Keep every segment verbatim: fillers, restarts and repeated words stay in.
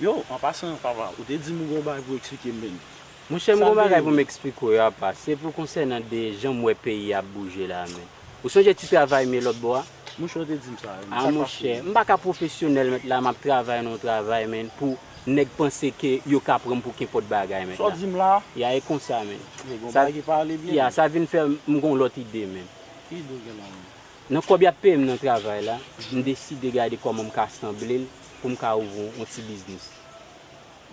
Yo, an pasan, papa, ou te di m ou gon bagay pou eksplike m, men. Monchè, m gon bagay pou m eksplike w, apa. Se pou konsènan de jan m wè peyi a ap bouje la, men. Ou sonje ti travay men lòt bò a? Monchè, ou te di m sa, men. Ah, monchè, m pa ka pwofesyonèl, mèt la, m ap travay nan yon travay, men, pou nèg panse ke yo ka pran m pou kenpòt bagay, mèt la. Sa w di m la? Ya, e konsa, men. Gon bagay ki pa ale byen. Ya, sa vin fè m gon lòt ide, men. Ki ide w gen la, men? Nan kòb y ap peye m nan travay la, m deside gade kòman m ka sanble l pou m ka ouvri yon, yon ti biznis.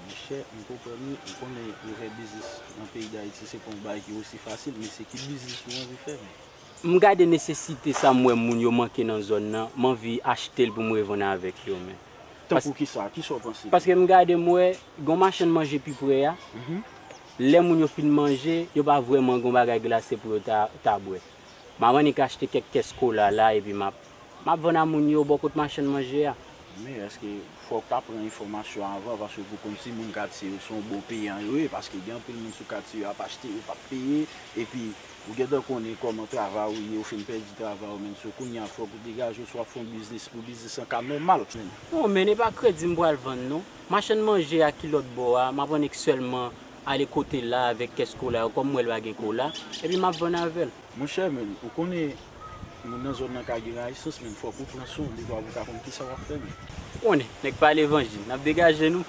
Monchè, m konprann ou, ou konnen ouvè biznis nan peyi Dayiti se pa yon bagay ki osi fasil, men se ki biznis ou anvi fè menm? M gade nesesite sa m wè moun yo manke nan zòn nan, m anvi achte l pou m revann avèk yo, men. Tankou kisa? Kisa w panse? Paske m gade m wè, gon machann manje pi pre a, lè moun yo fin manje, yo pa vrèman gon bagay glase pou yo ta, ta bwè. M ap annik achte kèk kès kola la, epi m ap, m ap vann a moun yo bò kot machann manje a. Men èske fòk w ta pran enfòmasyon avan, paske pou konn si moun katye yo se yon bon peyan yo ye, paske gen anpil moun sou katye yo ap achte, yo p ap peye, epi ou gentan konnen kòman travay ou ye, ou fin pèdi travay ou, men so kounye a fòk ou degaje w, swa w fè yon biznis pou biznis lan ka nòmal. Non, men e pa kredi m pral vann non. Machann manje a ki lòt bò a, m ap annik sèlman ale kote l la avèk kès kola yo, kòm m wè l pa gen kola, epi m ap vann avè l. Monchè, men, ou konnen, moun nan zòn nan ka gen rayisans, men fòk ou pran swen w, dekwa pou w ka konn kisa w ap fè, men. Ou konnen, nèg pa levanjil, n ap degaje nou.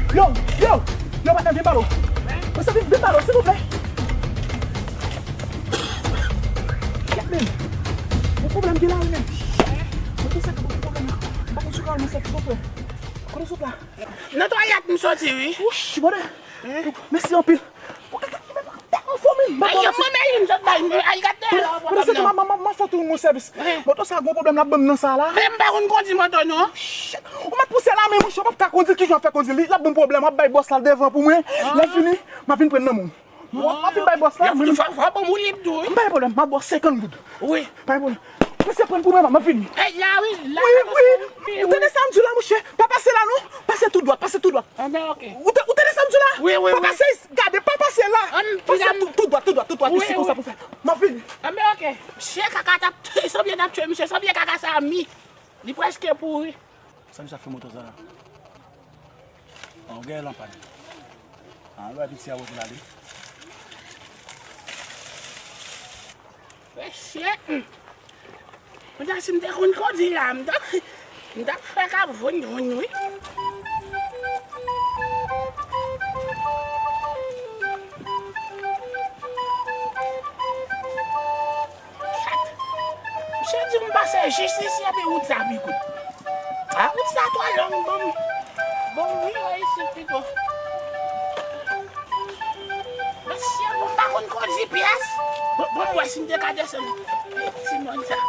Yo, yo, yo, patnè, vin balo. Mesye, vin, vin balo, silvouplè. Gad, men. Yon pwoblèm gen la wi, men. Mwen te sèke pou pwoblèm nan. M pa konn si w ka wè mwen sèke, silvouplè. Kote sot la? Nan twalèt m soti, wi. Wouch, bòdè. Mèsi anpil. Ou ka gade, men, pa anfòm, men. Ay, mwen, men, m sot bay, ay, gade la, pwoblèm nan. M, m, m, m fè tout moun sèvis. Moto sa gon pwoblèm l ap ban m nan sa la. Men m pa konn kondi moto, non. Shit. Ou mèt pouse la, men monchè, w p ap ka kondi, kijan w ap fè kondi li? L ap ban m pwoblèm, w ap bay bòs la l devan pou mwen. Lè fini, m ap vin pran nan men w. Bon, m ap vin bay bòs la. Fò, fò, fò ban m ou lib tou, wi. M pa gen pwoblèm, m ap ba w senkant goud. Wi. Pa gen pwoblèm. Mesye, pran pou mwen, m ap vini. Ey, la, wi, la. Wi, wi. Ou tande sa m di w la, monchè? Pa pase la, non. Pase tou dwat, pase tou dwat. Anben, oke. Ou ta-, ou tande sa m di w la? Wi, wi, wi. Pa pase, gade, pa pase la. Pase tou, tou dwat, tou dwat, tou dwat. Wi, wi. Se konsa pou fè. M ap vini. Anben, oke. Mesye, kaka t ap, sanble t ap tchwe misye, sanble kaka sa mi. Li prèske pouri. Sa misye ap fè moto sa la? An, ou gen lanpad. An, lwa piti a wote l ale. Mesye, m ta, si m te konn kondi la, m ta, m ta fè k ap vouny vouny, wi. Misye di m pase jis isi epi wout sa pi kout. A, wout sa twò long, ban m, ban m vire isi pito. Mesye, bon, m pa konn kondi pyès. Bon, bon, m wè si m te ka desann ti mòn sa.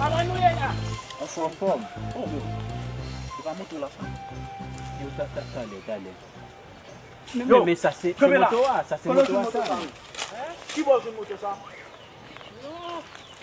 Kòman nou ye la? Anfòm, anfòm. Oh, yo. Se pa moto la, sa? Yo, ta, ta, talè, talè. Men, men, men, sa se, se moto a, sa se moto a, sa. Ki bò w jwenn moto sa? Non.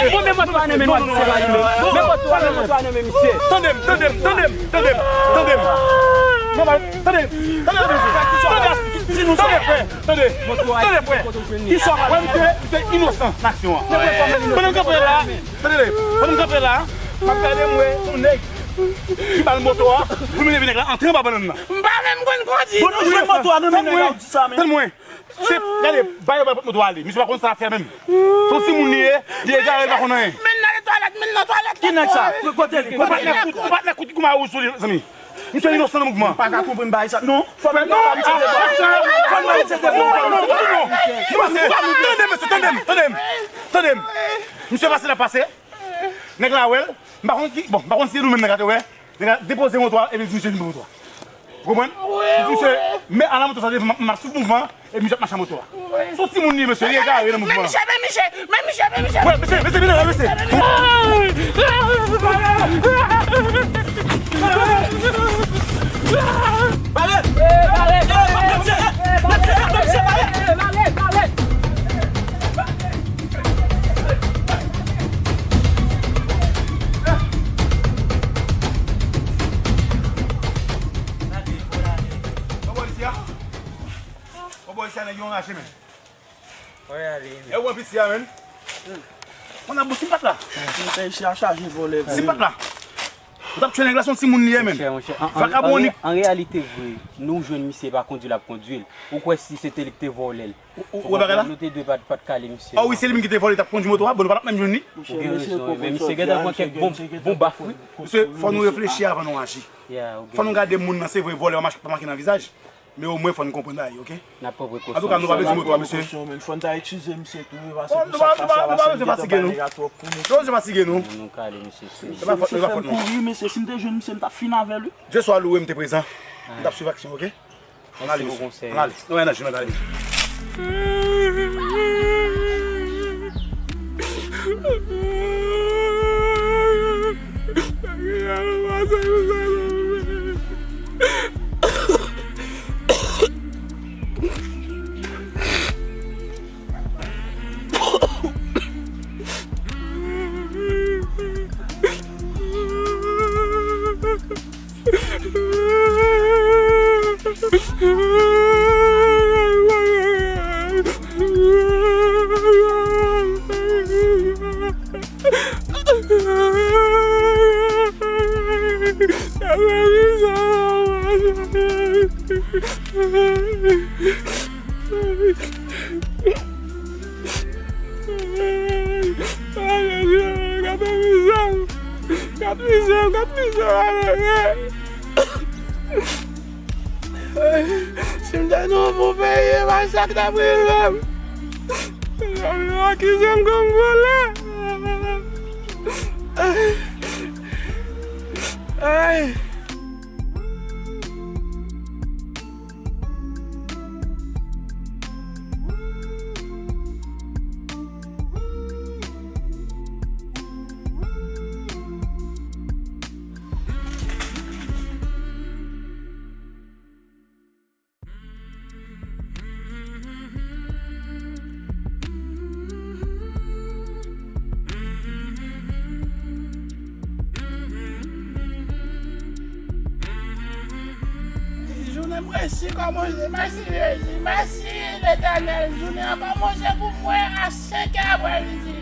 Mwen menm moto a nan men nou, se pa li menm. Men moto a, men moto a nan men misye. Tande m, tande m, tande m, tande m, tande m. Non, ba, tande, tande, tande, tande, tande, frè, tande, tande, frè. Kisa w ap pale? Wè, misye, misye inosan nasyon an. Pandan m kanpe la, tande, pandan m kanpe la, m ap gade, m wè yon nèg ki ba l moto a, pou l vin nèg la antre anba bannann nan. M pa menm konn kondwi. Bon, nou jwenn moto a nan men nèg la, ou di sa, men. Tann mwen. Se, gade, ba yo ba l moto a ale. Misye pa konn sa l ap fè menm. Se yon timoun li ye, li egare, li pa konn anyen. Men nan twalèt, men nan twalèt. Ki nèg sa? Kote li? Yon patnè kout, yon patnè kout ki koumawo sou li, zanmi. Misye inosan nan mouvman. M pa ka konprann bagay sa. Non, fò n ba misye de bò. Fò n ba misye de bò. Non, non, non, non, non. Misye, tande, mesye, tande m, tande m, tande m. Misye pase, l ap pase. Nèg la wè l. M pa konn ki, bon, m pa konn si se nou menm nèg la te wè. Nèg la depoze moto a, epi l di misye vin pran moto a. Ou konprann? Li di misye, men ala moto sa devan, m ap swiv mouvman, epi misye ap mache a moto a. Se yon timoun li ye, mesye, li egare nan mouvman. Men misye, men misye, men misye, men misye. Wè, mesye, mesye, vin la, mesye. Pale! Pale! Bò bò isi a. Bò bò isi a, nèg yo anraje, men. Wè ale, men. E w wè piti a, men. Mwen ap bo si m pa t la. Monchè, isi a chaje vòlè vre. Si m pa t la. Ou t ap tchwe nèg la, se yon timoun li ye, men. Monchè, monchè, an, an, vakabon an, li. An reyalite vre, nou jwenn misye pa kondwi, l ap kondwi l. Ou kwè si se te li ki te vòlè l? Ou, ou, ou wè bagay la? Nou te dwe pa t, pa t kale misye. Ah wi, se li menm ki te vòlè, t ap kondwi moto a, bon, nou pa t ap menm jwenn li. Ou gen rezon, men misye gentan pran kèk bon, bon baf, wi. Mesye, fò nou reflechi avan nou aji. Fò nou gade moun nan, se vre, vòlè pa make nan vizaj, men omwen fò n konprann bagay yo, oke? N ap pran prekosyon. Antouka, nou pa bezwen moto a, mesye. Fò n ta eskize misye tou, wi, paske pou sa k pase a, nou pa bezwen fatige nou. Nou pa bezwen fatige nou. Nou kale misye, se pa fòt nou, se pa fòt nou. Kouri, mesye, si m te jwenn misye, m t ap fin avè l, wi. Dye swa louwe, m te prezan. M t ap swiv aksyon, oke? Ann ale, mesye. Ann ale. Nou wè nan jounen, ann ale, mesye. Gad mizè, gad mizè, gad mizè. Si m te nan yon bon peyi, e pa sa k t ap rive m. Yo akize m kòm vòlè. Ay. Jounen m resi kòmanse. Mèsi Jezi, mèsi Letènèl. Jounen an kòmanse pou mwen a senkè aprè midi.